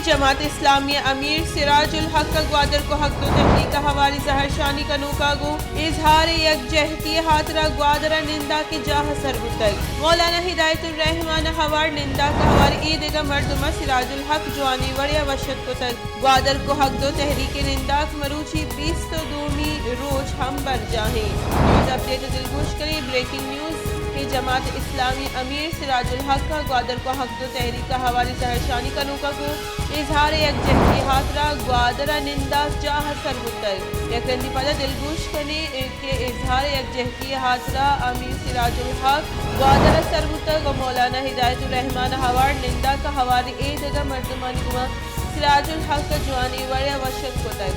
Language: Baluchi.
جماعت اسلامی ءِ امیر سراج الحق ءَ گوادر کوھگ دو تحریک ءِ ھواری زھرشانی کنوک ءَ گوں اظھار یکجھتی ءِ ھاترا گوادر ءَ ننداک ءِ جاہ ءَ سر بوتگ۔ مولانا ھدایت الرحمان ءِ ھوار ننداک ءَ ھوار اے دگہ مردماں سراج الحق جوانیں وڑے ءَ وش اتک کتگ۔ گوادر کوھگ دو تحریک ءِ ننداک مروچی بیست ءُ دومی روچ ھم برجاہ اِنت۔ نیوز اپڈیٹ ءَ دلگوش کنیں بریکنگ نیوز کہ جماعت اسلامی امیر سراج الحق ءَ گوادر کوھگ دو تحریک ءِ ھواری زھرشانی کنوک ءَ گوں اظھار یکجھتی ءِ ھاترا گوادر ءَ ننداک جاہ ءَ سر بوتگ۔ یک رندی پدا دلگوش کنیں کہ اظھار یکجھتی ءِ ھاترا امیر سراج الحق گوادر ءَ سر بوتگ ءُ مولانا ھدایت الرحمان ءِ ھوار ننداک ءَ ھوار اے دگہ مردمانی گوما سراج الحق ءَ جوانیں وڑے ءَ وش اتک کتگ۔